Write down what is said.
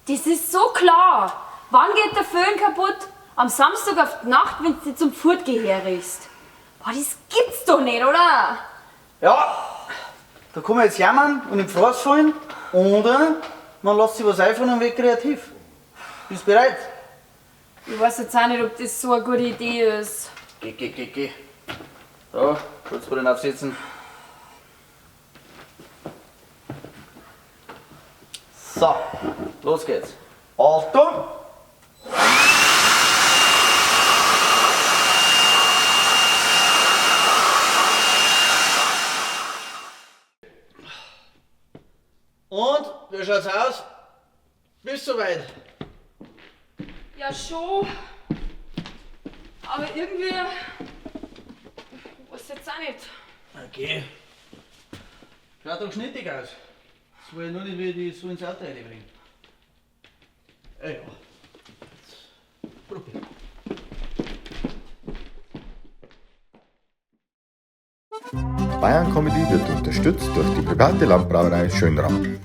Das ist so klar. Wann geht der Föhn kaputt? Am Samstag auf die Nacht, wenn du zum Furtgeh herrichst. Boah, das gibt's doch nicht, oder? Ja, da kann man jetzt jammern und im Fraß fallen oder man lässt sich was einfallen und wird kreativ. Bist bereit? Ich weiß jetzt auch nicht, ob das so eine gute Idee ist. Geh, geh, geh, geh. So, Schutzbrillen aufsetzen. So, los geht's. Achtung! Und, wie schaut's aus? Bist soweit? Ja, schon. Aber irgendwie. Weiß jetzt auch nicht. Okay. Schaut doch schnittig aus. Das will ich nur nicht, wie ich die so ins Auto reinbringen. Ja, ja. Jetzt probier. Bayern Comedy wird unterstützt durch die private Landbrauerei Schönram.